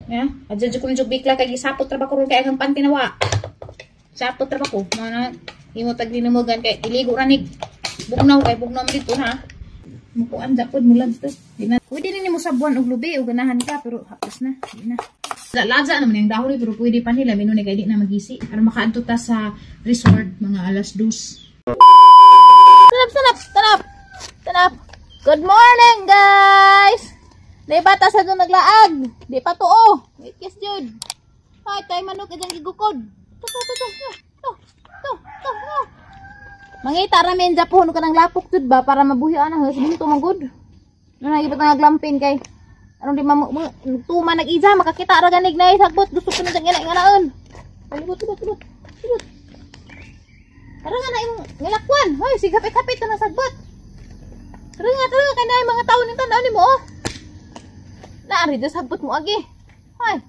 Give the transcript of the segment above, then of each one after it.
Ya, adyo jud ko jud bikla kay gisapot ra ba ko ron kay akong panty nawa. Sapot ra ba ko? Mao na imo tag dinumugan kay iligo ra nig. Bugnaw kay bugnaw man dito ha. Mukuan japod mulag to. Di na. Pwede rin nimo sabuan og lubi o ganahan ka pero hapos na. Di na. Laza naman yung dahon pero pwede pa nila minun kay di na magisi. Aron makaadto ta sa resort mga alas 2. Tanap, tanap, tanap. Tanap. Good morning, guys. Di bata sa doon naglaag. Di pa tuo. Wait, kiss jud. Hay, tayo manok idang gigukod. To, to, to, to, to, to, to, to. Mangita ra men japon ka ng lapok jud ba para mabuhi ana ha. Sige to manggod. Ano na ibat nga glampin kay aron di tuma nag-ija makakita ra ganig na sagbot gusto ko na dyan ina inganaon. Palibot, libot, libot. Libot. Tara nga na imong ngilakwan. Hoy, sige hapit-hapit na sagbot. Tara nga kay na mga tawo ning tan-aw nimo oh. Naari do sagbot mo agi. Hoy.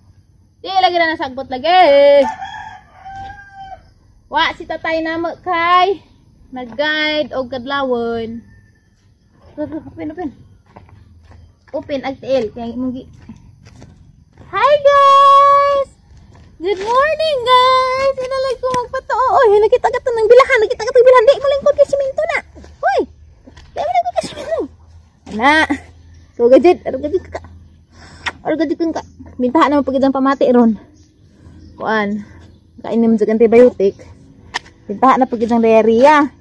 Di lagi na nasagbot lagi. Wa si tatay na mo kay nag-guide og kadlawon. Open, open. Open ag tiil kay imong gi. Hi guys. Good morning guys. Inalay ko magpatuo. Oy, nakita ka ng bilahan, nakita ka ng bilahan. Di mo lingkod kay simento na. Hoy. Di mo lingkod kay simento. Ana. So gadget, aro gadget ka. Aro gadget ka. Bintahan naman pagid ang pamati ron. Kuan. Kainom jud antibiotic. Bintahan na pagid ang diarrhea.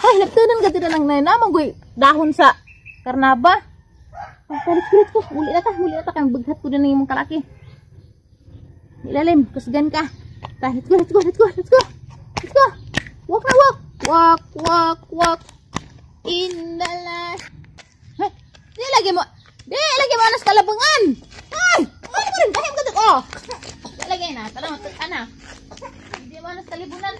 Ay, nagtunan gadget na lang na namang dahon sa karnaba. Ay, talit ko. Muli na ta kay baghat ko din imong kalaki. Ilalim, kusgan ka. Ta, let's go, let's go, let's go, let's go. Let's go. Walk na walk. Walk, walk, walk. In the light. Hey, di lagi mo. Di lagi mo anas kalabangan. Ay, ano ko rin dahim ka oh. Di lagi na, tara ana. Di mo anas kalibunan.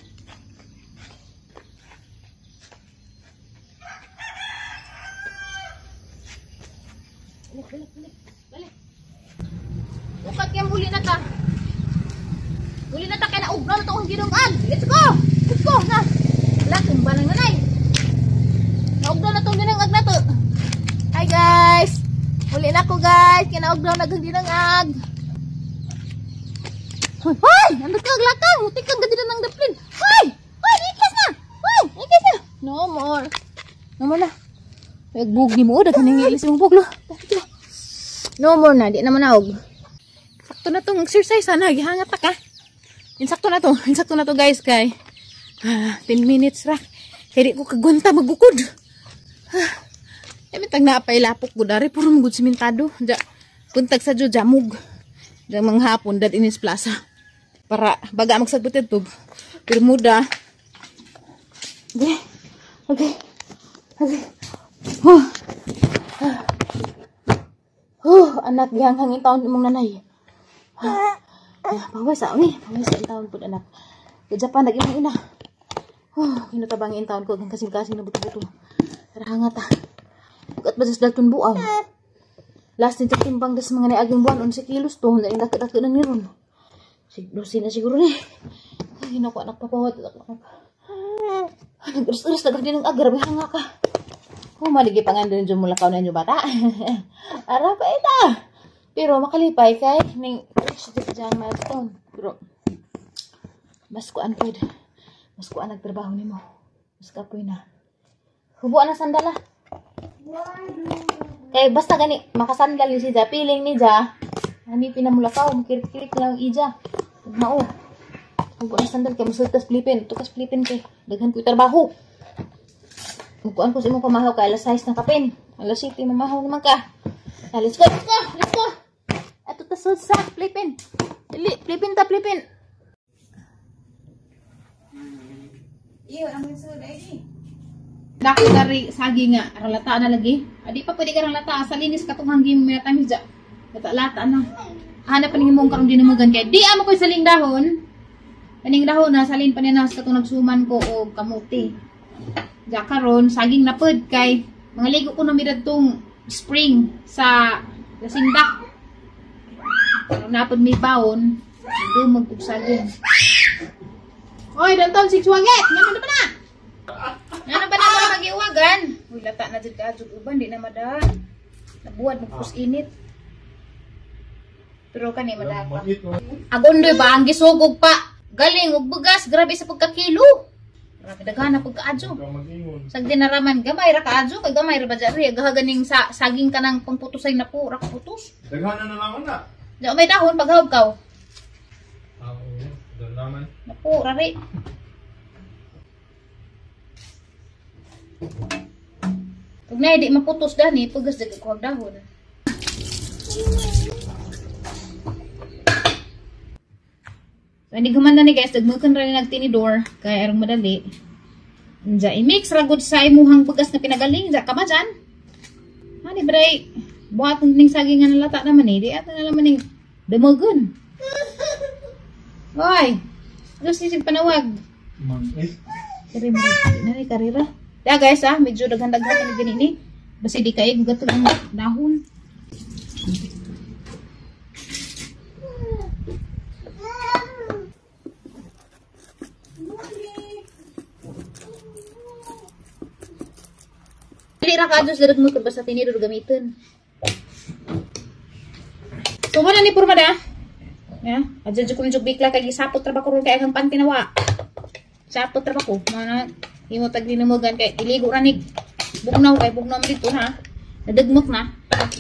Balik, balik, balik. Balik. Ukat kay muli na ta. Muli na ta kay naugnaw na tong ginungan. Let's go. Let's go na. Laking banang nanay. Naugnaw na tong ginungag na to. Hi guys. Muli na ko guys. Kinaugnaw na tong ginungag. Hoy, hoy, ando ka glakang. Mutik kang gadi na ng daplin. Hoy! Hoy, ikis na. Hoy, ikis na. No more. No more na. Nagbug ni mo, daghan ning ilis imong buglo. No more na, di na manaog. Sakto na tong exercise ana, gihangat ta ka. Insakto na to guys kay 10 minutes ra. Kay di ko kagwanta magbukod. Ay mitag na pay lapok gud ari puro mugud simentado. Ja buntag sa jud jamog. Ja manghapon dad inis plaza. Para baga magsagbot adto. Pero muda. Okay. Okay. Okay. Huh. Huh, anak gihanghang taon imong nanay. Paway sa ni, paway sa taon pud anak. Sa Japan nag imong ina. Huh, kinutabang in taon ko ang kasing-kasing na buto-buto. Tara hangat ta. Bukat ba sa dalton buaw. Last ni timbang das mga niaging buwan 11 kilos to, dali dako-dako na ni ron. Sig 12 na siguro ni. Ay nako anak papawat anak. Nag-urus-urus na din ang agar, may hanga ka. Oh, maligi pa nga din dyan mula na inyo bata. Ara pa ita. Pero makalipay kay ning reach dyan milestone. Pero mas kuan pwede. Mas kuan nagtrabaho nimo. Mas kapoy na. Hubuan na sandala. Kay basta gani makasandal ni si Ja, piling ni Ja. Ani pinamulakaw, makirit-kirit lang ija. Mao. Hubuan na sandal kay musultas Pilipin, tukas Pilipin kay daghan ko'y trabaho. Mukuan ko sa imong pamahaw kay alas 6 ng kapin. Alas 7 mamahaw naman ka. Let's go, let's go, let's go. Ato ta sa Pilipin. Dili, Pilipin ta Pilipin. Iyo ang sud ay. Dako dari sagi nga ralata na lagi. Adi pa pwede ka ralata sa linis katong hanggi mo minatamis ja. Lata-lata na. Hanap pa nimo karon dinumugan kay di amo koy saling dahon. Kaning dahon na salin pa niya na sa katong nagsuman ko og kamuti. Ja karon saging na pud kay mga ligo ko na miradtong spring sa Lasindak. Karon napud may baon, dumog og saging. Oy, danton si Chuanget, ngano na ba na? Ngano ba na mo magiuwagan? Uy, lata na jud ka jud uban di na mada. Nabuad magpus init. Pero kani madaka. Agondoy ba ang gisugog pa. Galing og bugas, grabe sa pagkakilo. Grabe daghan na pagkaadyo. Sag dinaraman gamay ra kaadyo kay gamay ra ba diri gahaganing sa saging kanang pangputusay na po ra kaputos. Daghan na lang na. Di may dahon paghawb kaw. Ah, oo, dalaman. Napo, rari. Pag na di maputos dani, pugas dag ko dahon. So, hindi gumanda ni guys, dagmukan ra ni nagtinidor kay arong madali. Unja i-mix ra gud sa imuhang bugas na pinagaling, ja ka ba dyan? Hani bray, buhaton ning saging nga nalata naman eh, di ato na naman ning dumugon. Hoy, gusto si panawag. Kari mo na ni karira. Da guys ah, medyo daghan-daghan ni gani ni. Basi di kay gugatong ang dahon. Dili ra ka adtos darag mo basta tinidor gamiton. So wala ni porma da. Ya, adyo jud ko jud bikla kay gisapot ra ba ko ron kay ang pantinawa. Sapot ra ba ko? Mana imo tag dinumugan kay iligo ra ni bugnaw kay bugnaw man dito ha. Nadagmok na.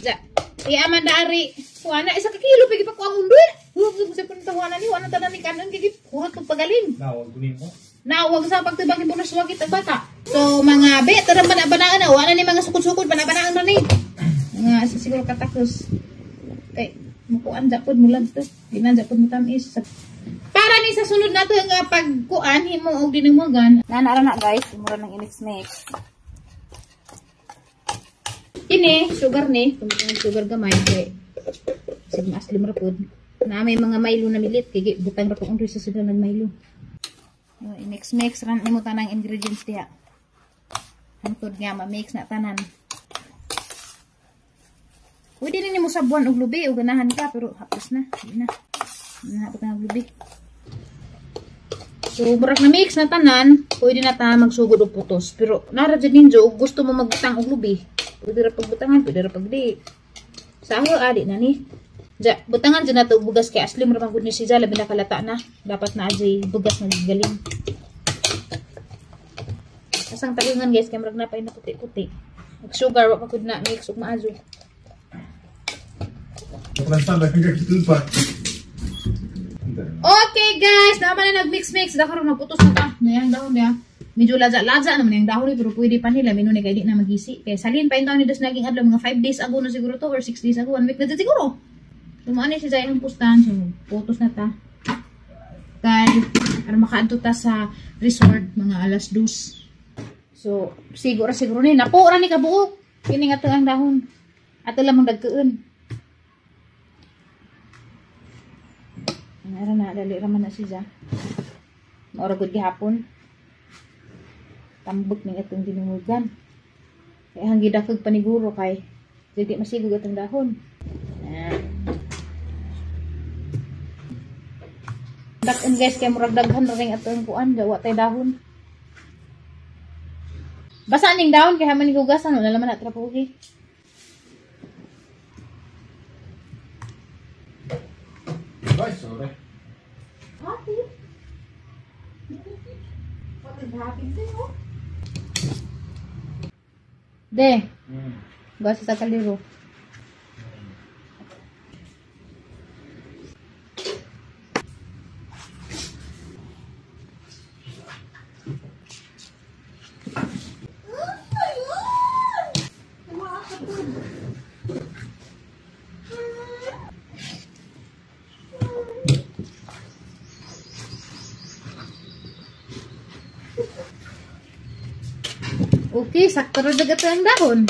Ja. Iaman da ari. Kuana isa ka kilo pigi pa ko ang undoy. Huwag sa puntawana ni wala tanan ni kanon kay kuha tong pagaling. Nawag nimo. Nawag sa pagtibag ni bonus wag kita bata. So mga be tara bana-banaan na wala ni mga sukod-sukod bana-banaan ra ni. Mga sa siguro katakos. Kay mukuan japod mulag to. Di na japod mo tamis. Para ni sa sunod nato nga pagkuan himo og dinumugan. Nana ra na guys, mura nang i-mix mix. Kini sugar ni, kung sugar gamay kay sig maaslim ra pud. Na may mga Milo na milit kay butang ra pud sa sunod nag Milo. I-mix-mix ran nimo tanang ingredients diha. Hangtod nga ma-mix na tanan. Pwede na nimo sabuan og lubi o ganahan ka pero hapos na, di na. Nahapot na og lubi. So murag na mix na tanan, pwede na ta magsugod og putos. Pero nara jud ninyo og gusto mo magbutang og lubi, pwede ra pagbutangan, pwede ra pagdi. Sa ako adi na ni. Ja, butangan dyan nato bugas kay aslim ra man gud ni siya labi nakalata na. Dapat na ajay bugas na galing. Asang tagungan guys kay murag na pa puti-puti. Ug sugar wa pa gud na mix ug maajo. Okay guys, naman na nag-mix-mix. Dakaron nagputos na ta. Nayang dahon niya. Medyo laza-laza naman yung dahon ni pero pwede pa nila mino ni kay di na magisi. Kay salin pa yung dahon ni dos naging adlaw mga 5 days ago na siguro to or 6 days ago, 1 week na siguro. Tumaan ni si Zay ang pustan, so putos na ta. Kay aron makaadto ta sa resort mga alas 2. So siguro siguro ni napo ra ni kabuok. Kini nga ang dahon. Ato lamang dagkeun. Ara na dali ra man na siya. Maura gud gihapon. Tambok ning atong dinumugan. Kay hanggi dakog paniguro kay dili masigog atong dahon. Dakon guys kay murag daghan ra ring atong kuan, wa tay dahon. Basa ning dahon kay haman hugasan wala man na trapuhi. Ay, sorry. Happy. What is happening to? De. Gasa sa kaliro. Okay, sakto ra dagat ang dahon.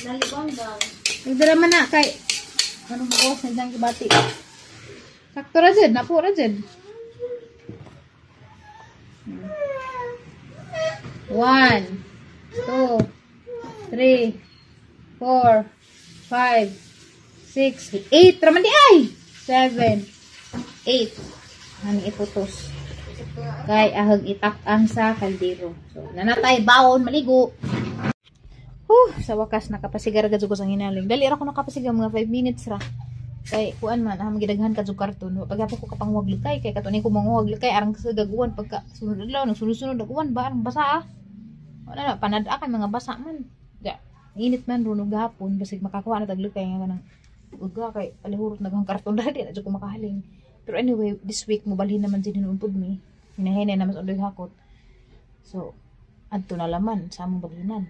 Nalibang daw. Nagdara man na kay anong bukas na diyang kibati. Sakto ra jud, napo ra jud. 1 2 3 4 5 6 8 raman di ay. 7 8. Hani iputos. Kay ahag itak-ang sa kaldero. So, nanatay bawon maligo. Huh, sa wakas nakapasigar agad ko sa hinaling. Dali ra ko nakapasigar mga 5 minutes ra. Kay kuan man ah gidaghan ka jud karton. Wa paghapon ko kapanguhag likay kay kato ni ko manguhag likay arang sa gaguan pagka sunod adlaw nagsunod-sunod aguan ba arang basa ah. Wala na panad-a kay mga basa man. Ya, init man ron og gahapon, basig makakuha na tag likay nga kanang uga kay palihurot naghang karton ra, di na jud ko makahaling. Pero anyway, this week mobalhin naman si hinuon pud mi. Hinahinay naman sa undoy hakot. So, adto na laman sa among balhinan.